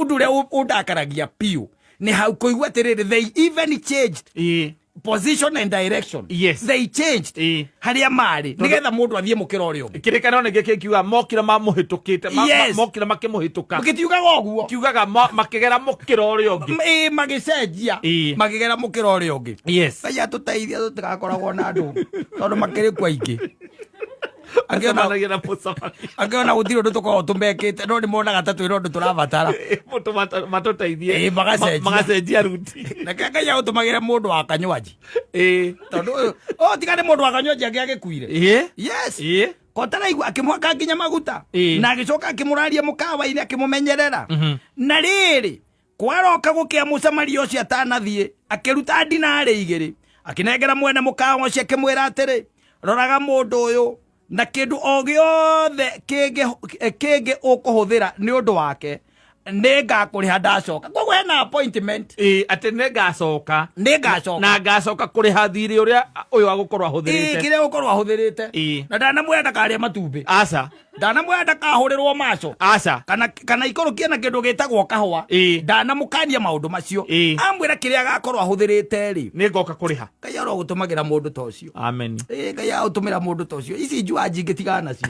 Ũndũ ũrĩa ũndakaragia piũ nĩ hau kũigua atĩrĩrĩ, they even changed position and direction. They changed harĩa marĩ nĩgetha mũndũ athiĩ mũkĩra ũrĩa ũngĩ. Kĩrĩkanĩro nĩkĩ kĩkiuga mokire mamũhĩtũkĩte mokire makĩmũhĩtũka. Gĩtiugaga ũguo. Kiugaga makĩgera mũkĩra ũrĩa ũngĩ. Ĩĩ, magĩcenjia, makĩgera mũkĩra ũrĩa ũngĩ. Ngai atũteithia tũtigakoragwo na andũ, tondũ makĩrĩ kuo aingĩ. Acemanagia na mũcemania. Angĩona gũtirĩ ũndũ tũkoragwo tũmekĩte, no nĩ monaga ta twĩna ũndũ tũrabatara. Matũteithie. Ĩĩ, magacenjia. Magacenjia route. Reke Ngai agũtũmagĩre mũndũ wa kanywanji, tondũ ũyũ, oh, tiga nĩ mũndũ wa kanywanji angĩ agĩkuire. Yes. Kotaraigua akĩmwaka nginya maguta, na agĩcoka akĩmũraria mũkawa-inĩ, akĩmũmenyerera. Na rĩrĩ, kwaroka gũkĩa, Mũsamaria ũcio atanathiĩ akĩruta dinarĩ 2, akĩnengera mwene mũkawa ũcio, akĩmwĩra atĩrĩ, "Roraga mũndũ ũyũ, na kĩndũ o gĩothe kĩngĩ ũkũhũthĩra nĩ ũndũ wake, nĩ ngakũrĩha ndacoka." Koguo hena appointment. Ĩĩ, atĩ nĩ ngacoka. Nĩ ngacoka. Na ngacoka kũrĩha thirĩ ũrĩa ũyũ agũkorwo ahũthĩrĩte. Kĩrĩa gũkorwo ahũthĩrĩte. Na ndanamwĩra ndakarĩe matumbĩ. Aca. Ndanamwĩra ndakahũrĩrwo maco. Aca. Kana ikũrũkie na kĩndũ gĩtagwo kahũa. Ndanamũkania maũndũ macio. Amwĩra kĩrĩa agakorwo ahũthĩrĩte rĩ, nĩ ngoka kũrĩha. Ngai arogũtũmagĩra mũndũ ta ũcio. Amen. Ĩĩ, Ngai agũtũmĩra mũndũ ta ũcio. Ici njua njingĩ tigana nacio,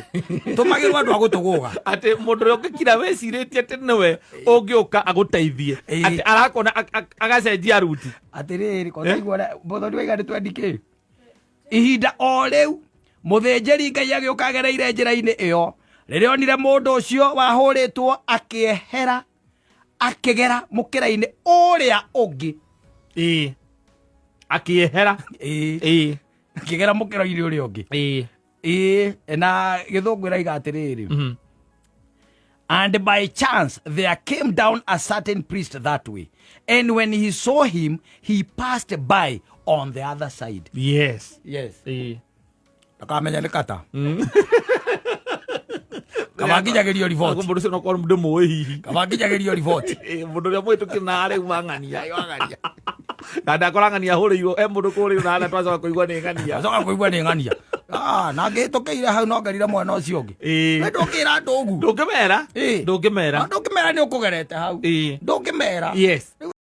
tũmagĩrwo andũ a gũtũgũga. Atĩ mũndũ ũrĩa ũngĩkira wĩcirĩtie atĩ nĩwe ũngĩũka agũteithie, atĩ arakona agacenjia route. Atĩrĩrĩ, kotaigua ũrĩa mũthoni waiga nĩ twendi kĩ ihinda o rĩu, mũthĩnjĩri Ngai agĩũka agereire njĩra-inĩ ĩyo. Rĩrĩa onire mũndũ ũcio wahũrĩtwo, akĩehera, akĩgera mũkĩra-inĩ ũrĩa ũngĩ. Ĩĩ, akĩehera. Ĩĩ. Akĩgera mũkĩra-inĩ ũrĩa ũngĩ. Ĩĩ, na Gĩthũngũ ĩraiga atĩrĩrĩ, "And by chance there came down a certain priest that way, and when he saw him, he passed by on the other side." Yes. Ndakamenya nĩ kata kaba nginyagĩrio riboti. Mũndũ ũcio nokorwo ndĩmũĩ hihi. Kaba nginyagĩrio riboti. Ĩĩ, mũndũ ũrĩa mũhĩtũkĩ na arĩ uma ng'ania na ndakora ng'ania ahũrĩirwo e mũndũ kũrĩirwo na twacoka kũigua nĩ ng'ania. Acoka kũigua nĩ ng'ania. Ah, na ngĩhĩtũkĩire hau no ngerire mwena ũcio ũngĩ. We ndũngĩra andũ ũguo. Ndũngĩmera. Ndũngĩmera. Ah, ndũngĩmera nĩ ũkũgerete hau. Ndũngĩmera.